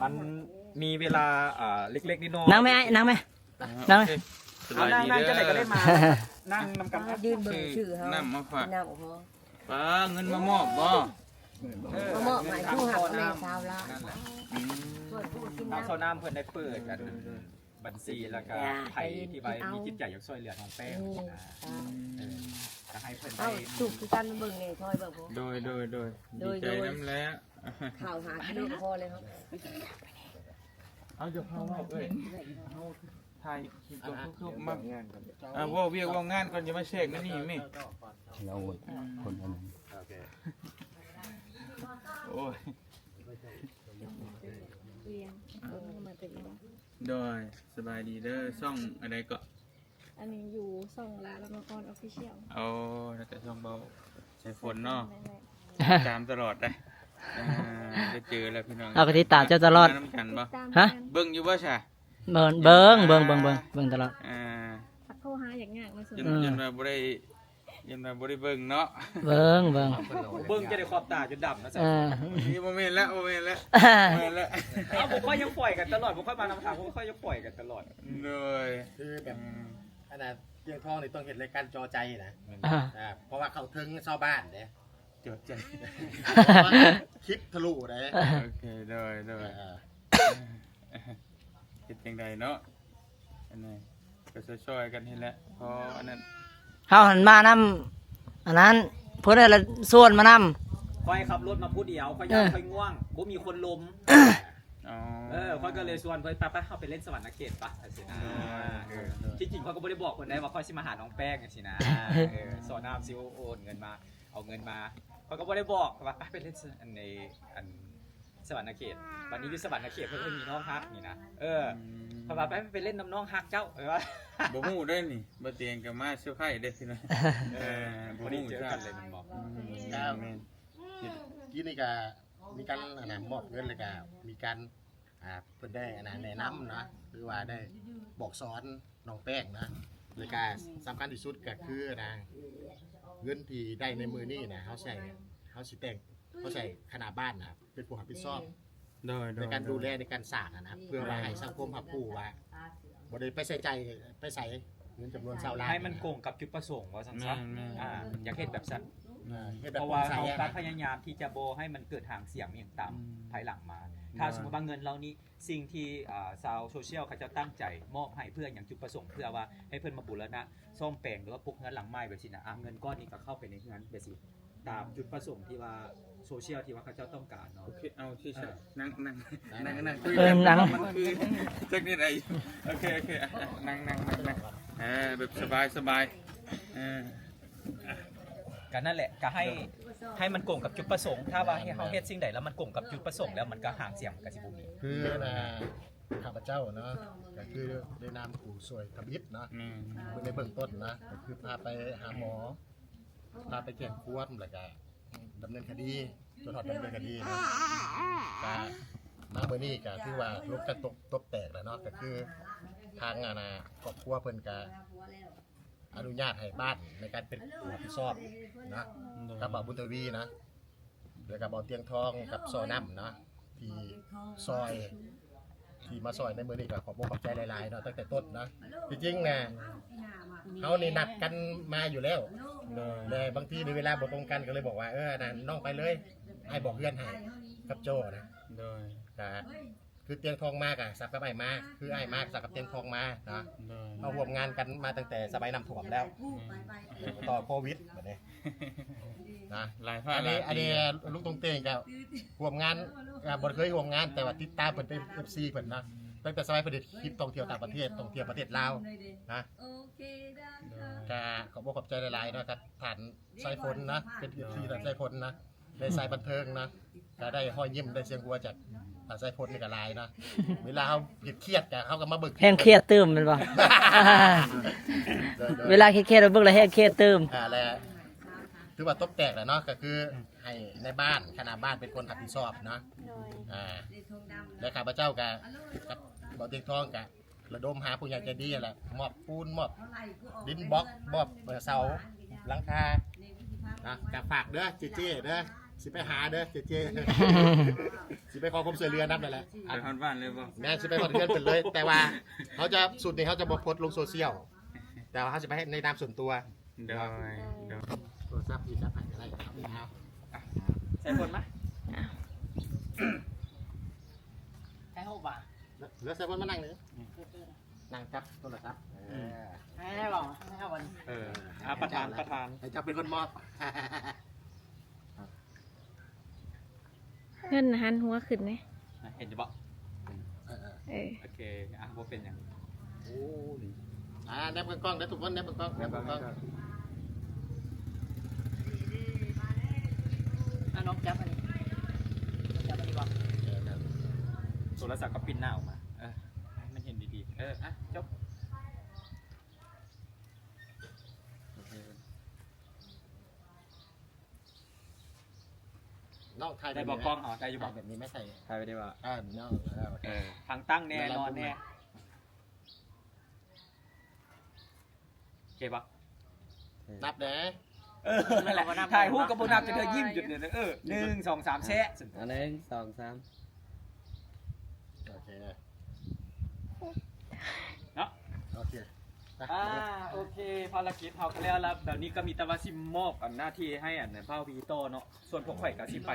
ມັນມີເວລາ ອ່າ ເລັກໆນ້ອຍໆ ນັ່ງແມ່ ນັ່ງແມ່ ນັ່ງແມ່ ໂອເຄ ສະບາຍດີເດີ ເອົາ ນັ່ງ ນັ່ງຈັ່ງໃດກໍໄດ້ມາ ນັ່ງນຳກັນ ຢືນເບິ່ງຊື່ເຮົາ ນ້ຳມາຝາກ ນ້ຳຂອງ ປ້າ ເງິນມາມອບບໍ່? ເອີ ມາມອບໃຫ້ຜູ້ຮັກແມ່ຊາວລາວ ນັ້ນແຫຼະ ອືມ ທາງຊາວນ້ຳເພິ່ນໄດ້ເປີດອັນບັນຊີ ແລ້ວກໍໃຜທີ່ວ່າມີຈິດໃຈຢາກຊ່ວຍເຫຼືອນ້ອງແປ້ງ ເອີ ກໍໃຫ້ເພິ່ນໄດ້ ເອົາ ສູບຄືກັນເບິ່ງແດ່ ຊ່ອຍເບິ່ງ ໂດຍ ໂດຍ ໂດຍ ດີໃຈນຳແຫຼະ ເຂົ້າຫາກິໂລກໍພໍແລ້ວ ເອົາ ຢ່າພາເວົ້າເອີຍ ເຮົາຖ່າຍຄລິບຕົວທຸກໆ ມາ ອ່າ ເວົ້າວຽກເວົ້າງານກ່ອນ ຢ່າມາແຊກໃນນີ້ແມ່ ລາວຄົນອັນນັ້ນ ໂອ້ຍ ໂດຍ ສະບາຍດີເດີ ຊ່ອງອັນໃດເກາະ? ອັນນີ້ຢູ່ຊ່ອງລາວລຳນະຄອນ Official ໂອ້ ແລ້ວກໍຊ່ອງເບົາສາຍຝົນເນາະ ແມ່ນໆ ຕາມຕະຫຼອດເດ້ ເອີ ໄດ້ເຈີແລ້ວພີ່ນ້ອງ ເຮົາກໍຕິດຕາມເຈົ້າຕະຫຼອດ ມານຳກັນບໍ່? ຮະ? ເບິ່ງຢູ່ບໍ່ຊະ? ເບິ່ງ ເບິ່ງ ເບິ່ງ ເບິ່ງ ເບິ່ງຕະຫຼອດ ອ່າ ໂທຫາຍາກໆ ເນາະ ຈົນ ຈົນວ່າບໍ່ໄດ້ ຢ້ານວ່າບໍ່ໄດ້ເບິ່ງເນາະ ເບິ່ງ ເບິ່ງ ເບິ່ງຈະໄດ້ຂອບຕາຈົນດຳນະ ເອີ ນີ້ບໍ່ແມ່ນແລ້ວ ບໍ່ແມ່ນແລ້ວ ບໍ່ແມ່ນແລ້ວ ເອົາ ພວກຂ້ອຍຍັງປ່ອຍກັນຕະຫຼອດ ພວກຂ້ອຍມານຳທາງ ພວກຂ້ອຍຍັງປ່ອຍກັນຕະຫຼອດ ໂດຍ ຄືແບບ ອືມ ອັນນ່າ ຕຽງທອງນີ້ຕ້ອງເຮັດລາຍການຈໍ່ໃຈນະ ອ່າ ອ່າ ເພາະວ່າເຂົ້າເຖິງຊາວບ້ານເດ້ ຈໍ່ໃຈ ຄລິບທະລຸເດ້ ໂອເຄ ໂດຍ ໂດຍ ອ່າ ເຮັດຈັ່ງໃດເນາະ ອັນນີ້ກໍຊ່ອຍໆກັນນີ້ແຫຼະ ພໍອັນນັ້ນ ເຮົາຫັ້ນມານຳ ອັນນັ້ນ ເພິ່ນນັ້ນລະຊວນມານຳ ຂ້ອຍຂັບລົດມາຜູ້ດຽວ ຂ້ອຍຢ້ານ ເອີ ຂ້ອຍງ່ວງ ບໍ່ມີຄົນລົມ ອໍ ເອີ ຂ້ອຍກໍເລີຍຊວນເພິ່ນ ໄປໆ ເຮົາໄປຫຼິ້ນສະຫວັນນະເຂດປະ ຈັ່ງຊີ້ນະ ເອີ ເອີ ທີ່ຈິງຂ້ອຍກໍບໍ່ໄດ້ບອກເພິ່ນໄດ໋ວ່າຂ້ອຍຊິມາຫານ້ອງແປ້ງ ຈັ່ງຊີ້ນະ ເອີ ຊາວນ້ຳຊິໂອນເງິນມາ ເອົາເງິນມາ ຂ້ອຍກໍບໍ່ໄດ້ບອກວ່າ ໄປ ໄປຫຼິ້ນ ອັນນີ້ ອັນ ສະຫວັນນະເຂດ ບັດນີ້ຢູ່ສະຫວັນນະເຂດເພິ່ນມີນ້ອງຮັກນີ້ນະ ເອີ ອືມ ເພິ່ນວ່າໄປ ໄປຫຼິ້ນນຳນ້ອງຮັກເຈົ້າ ເອີ ບໍ່ຮູ້ເດ້ນີ້ ບໍ່ຕຽງກໍມາເຊີໄພເດ້ພີ່ນ້ອງ ເອີ ເອີ ບໍ່ຮູ້ຈັກກັນເລີຍແມ່ນບໍ່ ອືມ ແມ່ນ ກີ້ນີ້ກໍມີການ ອັນນ່າ ມອບເງິນ ແລ້ວກໍມີການ ອ່າ ເພິ່ນໄດ້ ອັນນ່າ ແນະນຳເນາະ ຫຼືວ່າໄດ້ບອກສອນນ້ອງແປ້ງເນາະ ແລ້ວກໍສຳຄັນທີ່ສຸດກໍຄື ອັນນ່າ ເງິນທີ່ໄດ້ໃນມື້ນີ້ນະ ເຮົາໃຊ້ ເຮົາຊິແຕ່ງ ເຮົາໃຊ້ຄະນະບ້ານນະ ເປັນຜູ້ຮັບຜິດຊອບ ໂດຍ ໂດຍ ໃນການ ໂດຍ ດູແລໃນການສ້າງຫັ້ນນະ ເພື່ອວ່າໃຫ້ສັງຄົມຮັບຮູ້ວ່າ ບໍ່ໄດ້ໄປໃຊ້ຈ່າຍໄປໃສ ເງິນຈຳນວນຊາວລ້ານ ໃຫ້ມັນກົງກັບຈຸດປະສົງ ວ່າຊັ້ນຊະ ແມ່ນໆ ອ່າ ຢາກເຮັດແບບຊັ້ນ ອ່າ ເຮັດແບບ ເພາະວ່າເຮົາກໍພະຍາຍາມທີ່ຈະບໍ່ໃຫ້ມັນເກີດຫາງສຽງອີ່ຫຍັງຕາມ ອືມ ພາຍຫຼັງມາ ໂດຍ ຖ້າສົມມຸດວ່າເງິນເຫຼົ່ານີ້ ສິ່ງທີ່ ອ່າ ຊາວໂຊຊຽວເຂົາເຈົ້າຕັ້ງໃຈມອບໃຫ້ເພື່ອຫຍັງ ຈຸດປະສົງເພື່ອວ່າໃຫ້ເພິ່ນມາບູລະນະສ້ອມແປງ ຫຼືວ່າປຸກເຮືອນຫຼັງໃໝ່ແບບຊີ້ນະ ອ່າ ເງິນກ້ອນນີ້ກໍເຂົ້າໄປໃນເຮືອນແບບຊີ້ ຕາມຈຸດປະສົງທີ່ວ່າໂຊຊຽວທີ່ວ່າເຂົາເຈົ້າຕ້ອງການເນາະ ໂອເຄ ເອົາ ເອີ ຊິ ນັ່ງ ນັ່ງ ນັ່ງ ນັ່ງ ເອີ ນັ່ງ ມັນຄືຈັກນິດໃດ ໂອເຄ ໂອເຄ ອ່ະ ນັ່ງ ນັ່ງ ນັ່ງ ນັ່ງ ເອີ ແບບສະບາຍ ສະບາຍ ເອີ ກໍນັ້ນແຫຼະ ກໍໃຫ້ ໃຫ້ມັນກົງກັບຈຸດປະສົງ ຖ້າວ່າເຮົາເຮັດສິ່ງໃດແລ້ວມັນກົງກັບຈຸດປະສົງແລ້ວ ມັນກໍຫາງສຽງມັນກໍຊິບໍ່ມີ ຄື ອ່າ ຂ້າພະເຈົ້າເນາະ ກໍຄືໃນນາມຜູ້ຊ່ວຍທຳອິດເນາະ ແມ່ນ ໃນເບື້ອງຕົ້ນນະ ກໍຄືພາໄປຫາໝໍ ພາໄປແຈ້ງຄວາມ ແລ້ວກະດຳເນີນຄະດີ ຈົນຮອດດຳເນີນຄະດີນະ ກະມາມື້ນີ້ກະຖືວ່າລົມກັນຕົກ ຕົບແຕກແລ້ວເນາະ ກະຄືທາງ ອັນນ່າ ຄອບຄົວເພິ່ນກະອະນຸຍາດໃຫ້ບ້ານໃນການເປັນຜູ້ຮັບຜິດຊອບນະ ໂດຍ ກັບບ່າວບຸນທະວີນະ ແລ້ວກໍບ່າວຕຽງທອງກັບຊໍນ້ຳເນາະ ທີ່ຊ່ອຍ ທີ່ມາຊ່ອຍໃນມື້ນີ້ ກໍຂອບອົກຂອບໃຈຫຼາຍໆເນາະ ຕັ້ງແຕ່ຕົ້ນເນາະ. ທີ່ຈິງນະ ເຮົານີ້ນັດກັນມາຢູ່ແລ້ວ ໂດຍ ແລະບາງທີໃນເວລາບໍ່ຕົງກັນ ກໍເລີຍບອກວ່າ ເອີ ອັນນັ້ນ ນ້ອງໄປເລີຍ ອ້າຍບອກເຮືອນໃຫ້ກັບໂຈ້ນະ ໂດຍ ກະ ຄືຕຽງທອງມາກະສັບກັບອ້າຍມາ ຄືອ້າຍມາກະສັບກັບຕຽງທອງມາເນາະ. ໂດຍ ເຮົາຮ່ວມງານກັນມາຕັ້ງແຕ່ສະໄໝນ້ຳຖ້ວມແລ້ວ ແມ່ນ ຕໍ່ໂຄວິດບັດນີ້ນະ. ຫຼາຍພາ ອັນນີ້ ຫຼາຍປີ ອັນນີ້ ແລ້ວ ລຸງຕົງເຕງກະຮ່ວມງານ ກະບໍ່ເຄີຍຮ່ວມງານ ແຕ່ວ່າຕິດຕາມເພິ່ນເປັນເອັຟຊີເພິ່ນເນາະ ຕັ້ງແຕ່ສະໄໝເພິ່ນເຮັດຄລິບທ່ອງທ່ຽວຕ່າງປະເທດ ທ່ອງທ່ຽວປະເທດລາວນະ. ໂອເຄ ໄດ້ ໂດຍ ຄ່ະ ກະຂອບອົກຂອບໃຈຫຼາຍໆເນາະ ກັບທ່ານ ສາຍຝົນນະ ເປັນເອັຟຊີ ໂດຍ ທ່ານສາຍຝົນນະ ໃນສາຍບັນເທີງນະ ກະໄດ້ຮອຍຍິ້ມ ໄດ້ສຽງຫົວຈາກທ່ານສາຍຝົນນີ້ກະຫຼາຍນະ. ເວລາເຮົາເຮັດຄຽດກະ ເຮົາກະມາເບິ່ງ ແຮງຄຽດຕື່ມແມ່ນບໍ່? ໂດຍ ໂດຍ ເວລາຄຽດໆ ມາເບິ່ງແລ້ວແຮງຄຽດຕື່ມ ອ່າ ແລະ ຖືວ່າຕົກແຕກແລ້ວເນາະ ກະຄືໃຫ້ນາຍບ້ານ ຄະນະບ້ານເປັນຄົນຮັບຜິດຊອບເນາະ. ໂດຍ ອ່າ ແລະຂ້າພະເຈົ້າກະ ກັບບ່າວຕຽງທອງກະ ລະດົມຫາຜູ້ໃຫຍ່ໃຈດີຫັ້ນແຫຼະ ມອບປູນ ມອບດິນບລັອກ ມອບ ເອີ ເສົາຫຼັງຄານະ. ກະຝາກເດີ ເຈ້ໆເດີ ຊິໄປຫາເດີເຈເຈ ຊິໄປຂໍຄວາມຊ່ວຍເຫຼືອນຳນັ້ນແຫຼະ ໄປຮອດບ້ານເລີຍບໍ່? ແມ່ນ ຊິໄປຮອດເຮືອນເພິ່ນເລີຍ ແຕ່ວ່າເຮົາຈະ ຊຸດນີ້ເຮົາຈະບໍ່ໂພສລົງໂຊຊຽວ ແຕ່ວ່າເຮົາຊິໄປໃນນາມສ່ວນຕົວ. ໂດຍ ໂດຍ ໂທລະສັບຢູ່ຈັບໃຫ້ກໍໄດ້ ເອົາ ໃສ່ຄົນມາ ໃສ່ຮູບວ່າ ເຫຼືອໃສ່ຄົນມານັ່ງເລີຍ ນັ່ງຈັບໂທລະສັບ ເອີ ໃຫ້ເຮົາ ໃຫ້ເຮົາ ເອີ ອ່າ ປະທານ ປະທານ ໃຫ້ເຈົ້າເປັນຄົນມອບ. ເງິນຫັນຫົວຂຶ້ນເດ້ ເຫັນຢູ່ບໍ່? ເອີ ເອີ ເອີ ໂອເຄ ອ່ະ ບໍ່ເປັນຫຍັງ. ໂອ້ ນີ້ ອ່າ ແນບເບິ່ງກ້ອງເດີ ທຸກຄົນ ແນບເບິ່ງກ້ອງ ແນບເບິ່ງກ້ອງ. ອ່ະ ນ້ອງຈັບອັນນີ້ ຈັບອັນນີ້ບໍ່? ເອີ ແມ່ນ ໂທລະສັບກໍປິ່ນໜ້າອອກມາ ເອີ ໃຫ້ມັນເຫັນດີໆ ເອີ ອ່ະ ຈົບ. ໂອເຄ ນ້ອງຖ່າຍ ໄດ້ບໍ່ ແບບນີ້ ກ້ອງເຮົາ ໄດ້ຢູ່ບໍ່? ຖ່າຍແບບນີ້ໄໝ? ຖ່າຍໄວ້ໄດ້ບໍ່? ເອີ ນ້ອງ ເອີ ເອີ ທາງຕັ້ງແນ່ ນອນແນ່ ໂອເຄບໍ່? ນັບແດ່ ເອີ ນັ້ນແຫຼະ ຖ່າຍຮູບກໍບໍ່ນັບ ຈະເທື່ອຍິ້ມຢູ່ນີ້ ເອີ ໜຶ່ງ ສອງ ສາມ ແຊະ ອ່ະ ໜຶ່ງ ສອງ ສາມ ໂອເຄ ເນາະ ໂອເຄ ອ່າ ໂອເຄ ພາລະກິດເຮົາກໍແລ້ວລະ ແບບນີ້ກໍມີແຕ່ວ່າຊິມອບອັນໜ້າທີ່ໃຫ້ອັນບ່າວວີຕໍ່ເນາະ ສ່ວນພວກຂ້ອຍກໍຊິໄປ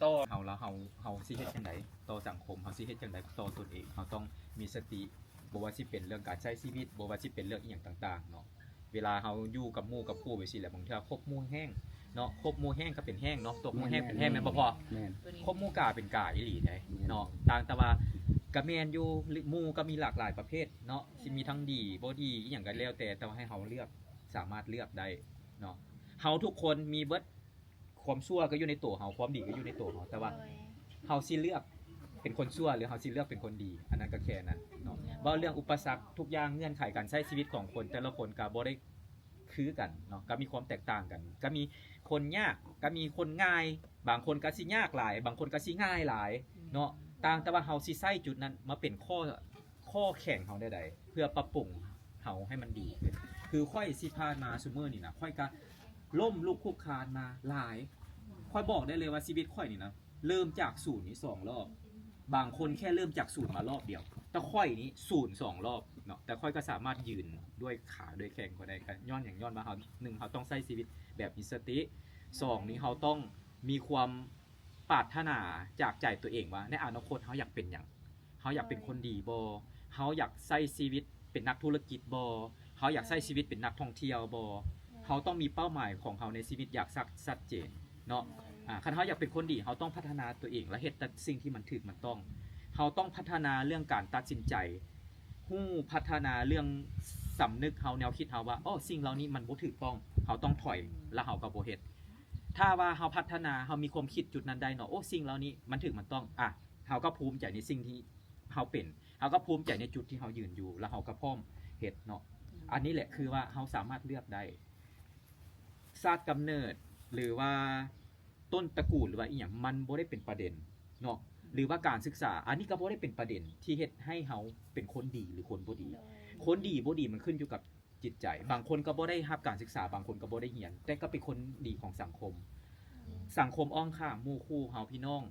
ຕໍ່. ເຮົາລະ ເຮົາ ເຮົາຊິເຮັດຈັ່ງໃດຕໍ່ສັງຄົມ ເຮົາຊິເຮັດຈັ່ງໃດຕໍ່ຕົນເອງ ເຮົາຕ້ອງມີສະຕິ ບໍ່ວ່າຊິເປັນເລື່ອງການໃຊ້ຊີວິດ ບໍ່ວ່າຊິເປັນເລື່ອງອີ່ຫຍັງຕ່າງໆເນາະ ເວລາເຮົາຢູ່ກັບໝູ່ກັບຄູ່ໄປຊີ້ແຫຼະ ບາງເທື່ອຄົບໝູ່ແຫ້ງເນາະ ຄົບໝູ່ແຫ້ງກໍເປັນແຫ້ງເນາະ ຕົກໝູ່ແຫ້ງເປັນແຫ້ງ ແມ່ນບໍ່ພໍ່? ແມ່ນ ຄົບໝູ່ກາເປັນກາອີ່ຫຼີເດ້ເນາະ ຕ່າງແຕ່ວ່າກໍແມ່ນຢູ່ ໝູ່ກໍມີຫຼາກຫຼາຍປະເພດເນາະ ຊິມີທັງດີບໍ່ດີອີ່ຫຍັງກໍແລ້ວແຕ່ ແຕ່ວ່າໃຫ້ເຮົາເລືອກ ສາມາດເລືອກໄດ້ເນາະ ເຮົາທຸກຄົນມີເບິດ ຄວາມຊົ່ວກໍຢູ່ໃນໂຕເຮົາ ຄວາມດີກໍຢູ່ໃນໂຕເຮົາ ແຕ່ວ່າ ໂດຍ ເຮົາຊິເລືອກເປັນຄົນຊົ່ວ ຫຼື ເຮົາຊິເລືອກເປັນຄົນດີ ອັນນັ້ນກໍແຄ່ນັ້ນເນາະ ເວົ້າເລື່ອງອຸປະສັກທຸກຢ່າງ ເງື່ອນໄຂການໃຊ້ຊີວິດຂອງຄົນແຕ່ລະຄົນກໍບໍ່ໄດ້ຄືກັນເນາະ ກໍມີຄວາມແຕກຕ່າງກັນ ກໍມີຄົນຍາກ ກໍມີຄົນງ່າຍ ບາງຄົນກໍຊິຍາກຫຼາຍ ບາງຄົນກໍຊິງ່າຍຫຼາຍເນາະ ຕ່າງແຕ່ວ່າເຮົາຊິໃຊ້ຈຸດນັ້ນມາເປັນຂໍ້ ຂໍ້ແຂງເຮົາແນວໃດ ເພື່ອປັບປຸງເຮົາໃຫ້ມັນດີຂຶ້ນ ຄືຂ້ອຍຊິຜ່ານມາຊຸມື້ນີ້ນະ ຂ້ອຍກະລົ້ມລຸກຄຸກຄານມາຫຼາຍ ຂ້ອຍບອກໄດ້ເລີຍວ່າຊີວິດຂ້ອຍນີ້ນະ ເລີ່ມຈາກສູນນີ້ສອງລອບ ບາງຄົນແຄ່ເລີ່ມຈາກສູນມາລອບດຽວ ແຕ່ຂ້ອຍນີ້ສູນສອງລອບເນາະ ແຕ່ຂ້ອຍກໍສາມາດຢືນດ້ວຍຂາດ້ວຍແຂ້ງຂ້ອຍໄດ້ ກໍຍ້ອນຫຍັງ ຍ້ອນວ່າເຮົາ ໜຶ່ງ ເຮົາຕ້ອງໃຊ້ຊີວິດແບບມີສະຕິ ສອງ ນີ້ເຮົາຕ້ອງມີຄວາມປາດຖະໜາຈາກໃຈຕົວເອງວ່າ ໃນອະນາຄົດເຮົາຢາກເປັນຫຍັງ ເຮົາຢາກເປັນຄົນດີບໍ່? ເຮົາຢາກໃຊ້ຊີວິດເປັນນັກທຸລະກິດບໍ່? ເຮົາຢາກໃຊ້ຊີວິດເປັນນັກທ່ອງທ່ຽວບໍ່? ເຮົາຕ້ອງມີເປົ້າໝາຍຂອງເຮົາໃນຊີວິດຢ່າງຊັດ ຊັດເຈນເນາະ. ອາ ຄັນເຮົາຢາກເປັນຄົນດີ ເຮົາຕ້ອງພັດທະນາຕົວເອງ ແລະ ເຮັດແຕ່ສິ່ງທີ່ມັນຖືກ ມັນຕ້ອງ. ເຮົາຕ້ອງພັດທະນາເລື່ອງການຕັດສິນໃຈ, ຮູ້ພັດທະນາເລື່ອງສຳນຶກເຮົາ, ແນວຄິດເຮົາວ່າ ໂອ້ ສິ່ງເຫຼົ່ານີ້ມັນບໍ່ຖືກຕ້ອງ, ເຮົາຕ້ອງຖອຍ ແລ້ວເຮົາກໍບໍ່ເຮັດ. ຖ້າວ່າເຮົາພັດທະນາ, ເຮົາມີຄວາມຄິດຈຸດນັ້ນໄດ້ເນາະ, ໂອ້ ສິ່ງເຫຼົ່ານີ້ມັນຖືກ ມັນຕ້ອງ, ອາ ເຮົາກໍພູມໃຈໃນສິ່ງທີ່ ເຮົາເປັນ, ເຮົາກໍພູມໃຈໃນຈຸດທີ່ເຮົາຢືນຢູ່ ແລ້ວເຮົາກໍພ້ອມເຮັດເນາະ. ອືມ ອັນນີ້ແຫຼະຄືວ່າເຮົາສາມາດເລືອກໄດ້. ຊາດກຳເນີດ ຫຼືວ່າຕົ້ນຕະກູນ ຫຼືວ່າອີ່ຫຍັງ ມັນບໍ່ໄດ້ເປັນປະເດັນເນາະ. ອືມ ຫຼືວ່າການສຶກສາ ອັນນີ້ກໍບໍ່ໄດ້ເປັນປະເດັນທີ່ເຮັດໃຫ້ເຮົາເປັນຄົນດີ ຫຼື ຄົນບໍ່ດີ. ໂດຍ ຄົນດີບໍ່ດີມັນຂຶ້ນຢູ່ກັບ ຈິດໃຈ. ບາງຄົນກໍບໍ່ໄດ້ຮັບການສຶກສາ, ບາງຄົນກໍບໍ່ໄດ້ຮຽນ, ແຕ່ກໍເປັນຄົນດີຂອງສັງຄົມ. ອືມ ສັງຄົມອ້ອມຂ້າມ, ໝູ່ຄູ່ເຮົາ, ພີ່ນ້ອງ,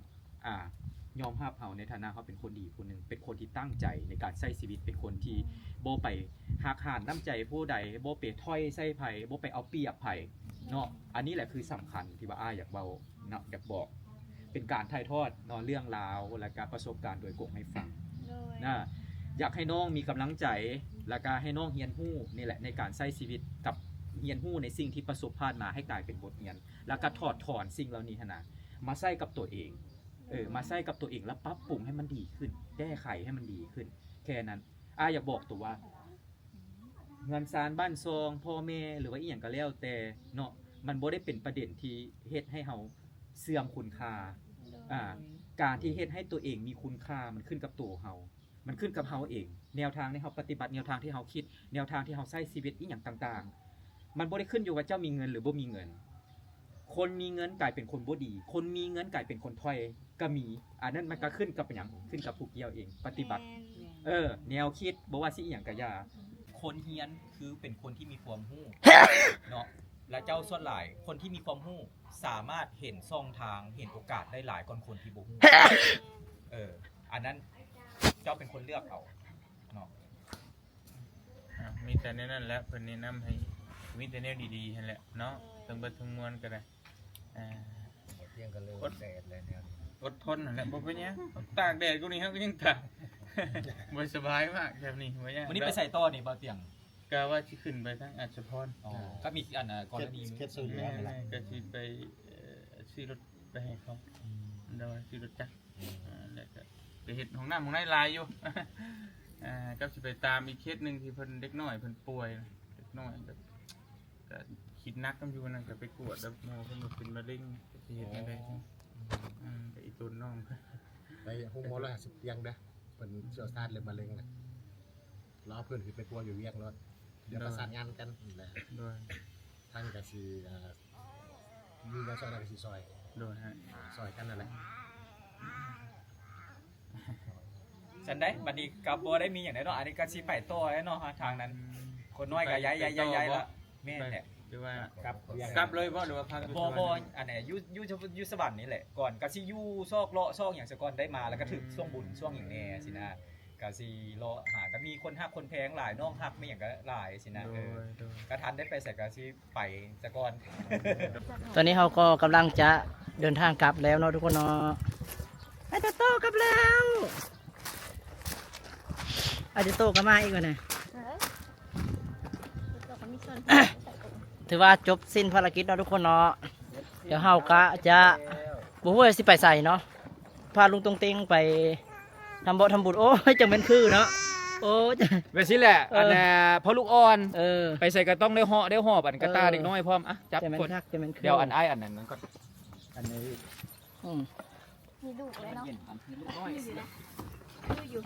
ອາ, ຍອມຮັບເຮົາໃນຖານະເຮົາເປັນຄົນດີຜູ້ໜຶ່ງ, ເປັນຄົນທີ່ຕັ້ງໃຈໃນການໃຊ້ຊີວິດ, ເປັນຄົນທີ່ ອືມ ບໍ່ໄປຫັກຫານນ້ຳໃຈຜູ້ໃດ, ບໍ່ໄປຖອຍໃສ່ໃຜ, ບໍ່ໄປເອົາປຽບໃຜເນາະ. ອັນນີ້ແຫຼະຄືສຳຄັນທີ່ວ່າອ້າຍຢາກເວົ້າເນາະ, ຢາກບອກ. ເປັນການຖ່າຍທອດເນາະ ເລື່ອງລາວ ແລະກະປະສົບການໂດຍກົງໃຫ້ຟັງ. ໂດຍ ນະ ຢາກໃຫ້ນ້ອງມີກຳລັງໃຈ ແລະກະໃຫ້ນ້ອງຮຽນຮູ້ນີ້ແຫຼະ ໃນການໃຊ້ຊີວິດ ກັບຮຽນຮູ້ໃນສິ່ງທີ່ປະສົບຜ່ານມາໃຫ້ກາຍເປັນບົດຮຽນ ແລະກະຖອດຖອນສິ່ງເຫຼົ່ານີ້ຫັ້ນນະ ມາໃຊ້ກັບຕົວເອງ. ເອີ ມາໃຊ້ກັບຕົວເອງ ແລ້ວປັບປຸງໃຫ້ມັນດີຂຶ້ນ ແກ້ໄຂໃຫ້ມັນດີຂຶ້ນ ແຄ່ນັ້ນ. ອ້າຍຢາກບອກໂຕວ່າ ເຮືອນຊານບ້ານຊ່ອງ ພໍ່ແມ່ ຫຼືວ່າອີ່ຫຍັງກໍແລ້ວແຕ່ເນາະ ມັນບໍ່ໄດ້ເປັນປະເດັນທີ່ເຮັດໃຫ້ເຮົາເສື່ອມຄຸນຄ່າ. ໂດຍ ອາ ການທີ່ເຮັດໃຫ້ຕົວເອງມີຄຸນຄ່າ ມັນຂຶ້ນກັບໂຕເຮົາ, ມັນຂຶ້ນກັບເຮົາເອງ. ແນວທາງທີ່ເຮົາປະຕິບັດ, ແນວທາງທີ່ເຮົາຄິດ, ແນວທາງທີ່ເຮົາໃຊ້ຊີວິດ ອີ່ຫຍັງຕ່າງໆ ມັນບໍ່ໄດ້ຂຶ້ນຢູ່ວ່າເຈົ້າມີເງິນ ຫຼື ບໍ່ມີເງິນ. ຄົນມີເງິນກາຍເປັນຄົນບໍ່ດີ, ຄົນມີເງິນກາຍເປັນຄົນຖອຍກໍມີ. ອັນນັ້ນມັນກໍຂຶ້ນກັບຫຍັງ? ຂຶ້ນກັບຜູ້ກ່ຽວເອງ ປະຕິບັດ. ແມ່ນ ເອີ ແນວຄິດ ບໍ່ວ່າຊິອີ່ຫຍັງກໍຢ່າ. ອືມ ຄົນຮຽນຄືເປັນຄົນທີ່ມີຄວາມຮູ້ເນາະ, ແລະເຈົ້າສ່ວນຫຼາຍ ຄົນທີ່ມີຄວາມຮູ້ສາມາດເຫັນຊ່ອງທາງ ເຫັນໂອກາດໄດ້ຫຼາຍກ່ອນຄົນທີ່ບໍ່ຮູ້. ເອີ ອັນນັ້ນເຈົ້າເປັນຄົນເລືອກເອົາເນາະ. ອ່າ ມີແຕ່ແນວນັ້ນແຫຼະ ເພິ່ນແນະນຳໃຫ້ ມີແຕ່ແນວດີໆຫັ້ນແຫຼະເນາະ ທັງເບິດທັງມວນກໍໄດ້. ອ່າ ບໍ່ທ່ຽງກັນເລີຍ ອົດ ແດດແລະແນວນີ້ ອົດທົນຫັ້ນແຫຼະ ບໍ່ເປັນຫຍັງ ຕາກແດດຢູ່ນີ້ເຮົາກໍຍັງຕາກ ບໍ່ສະບາຍມາກແບບນີ້ ບໍ່ຍາກ. ມື້ນີ້ໄປໃສຕໍ່ນີ້ ບ່າວຕຽງ? ກະວ່າຊິຂຶ້ນໄປທາງອັດສະພອນ. ອໍ ກໍມີອັນ ກໍລະນີ ເຂດຊ່ວຍເຫຼືອ ແມ່ນໆ ກໍຊິໄປ ເອີ ຊື້ລົດໄປໃຫ້ເຂົາ. ອືມ ໂດຍ ຊື້ລົດຈັກ. ອືມ ອ່າ ແລ້ວກໍໄປເຮັດຫ້ອງນ້ຳຫ້ອງໃນຫຼາຍຢູ່ ອ່າ ກັບຊິໄປຕາມອີກເຂດໜຶ່ງທີ່ເພິ່ນ ເດັກນ້ອຍເພິ່ນປ່ວຍ ເດັກນ້ອຍກໍ ກໍຄິດໜັກນຳຢູ່ ນັ້ນກໍໄປກວດແລ້ວ ໝໍເພິ່ນວ່າເປັນມະເຮັງ ກໍຊິເຮັດແນວໃດ. ອໍ ອືມ ກໍອີຕົນນ້ອງ ໄປໂຮງໝໍຮ້ອຍຫ້າສິບຕຽງເດີ້ ເພິ່ນຊ່ຽວຊານເລື່ອງມະເຮັງນະ. ລາວເພິ່ນຄືໄປປົວຢູ່ວຽງໂລດ ດຽວປະສານງານກັນແຫຼະ. ໂດຍ ທາງນີ້ກະຊິ ເອີ ມີແນວຊ່ອຍໃດກະຊິຊ່ອຍ. ໂດຍ ຊ່ອຍກັນນັ້ນແຫຼະ. ຊັ້ນໃດ໋ ບັດນີ້ກະບໍ່ໄດ້ມີຫຍັງໃດເນາະ ອັນນີ້ກະຊິໄປຕໍ່ແລ້ວເນາະ ທາງນັ້ນ. ອືມ ຄົນນ້ອຍກະຍ້າຍໆໆແລ້ວ. ແມ່ນແຫຼະ ຫຼືວ່າກັບ ກັບເລີຍບໍ່ ຫຼືວ່າພັກຢູ່? ບໍ່ ບໍ່ ອັນນີ້ຢູ່ ຢູ່ ຢູ່ສະຫວັນນີ້ແຫຼະ ກ່ອນກະຊິຢູ່ຊອກເລາະຊອກຫຍັງສາກ່ອນ ໄດ້ມາແລ້ວກະຖືກ ອືມ ຊ່ວງບຸນຊ່ວງຫຍັງແດ່ຊີ້ນະ ກະຊິເລາະຫາ ກະມີຄົນຮັກຄົນແພງຫຼາຍ ນ້ອງຮັກແມ່ນຫຍັງກະຫຼາຍຊີ້ນະ. ໂດຍ ເອີ ໂດຍ ກະທັນໄດ້ໄປໃສກະຊິໄປສາກ່ອນ. ຕອນນີ້ເຮົາກໍກຳລັງຈະເດີນທາງກັບແລ້ວເນາະທຸກຄົນເນາະ. ໄອ້ໂຕໂຕ້ກັບແລ້ວ ໄອ້ໂຕໂຕ້ກໍມາອີກແລ້ວນະ. ເອີ ຖືວ່າຈົບສິ້ນພາລະກິດເນາະທຸກຄົນເນາະ. ດຽວເຮົາກະຈະ ບໍ່ຮູ້ວ່າຊິໄປໃສເນາະ ພາລຸງຕົງເຕັງໄປທຳເບາະທຳບຸນ. ໂອ້ຍ ຈັ່ງແມ່ນຄືເນາະ. ໂອ້ຍ ແບບຊີ້ແຫຼະ. ເອີ ອັນນ່າ ພໍ່ລູກອ່ອນ ເອີ ໄປໃສກໍຕ້ອງໄດ້ເຫາະໄດ້ຫອບ ອັນກະຕ່າ ເອີ ເດັກນ້ອຍພ້ອມ. ອ່ະ ຈັບ ຈັ່ງແມ່ນຄັກ ຈັ່ງແມ່ນຄື. ດຽວອັນອ້າຍອັນນັ້ນມັນກໍ ອັນນີ້ ອືມ ມີລູກແລ້ວເນາະ ມີລູກນ້ອຍ ຄືຢູ່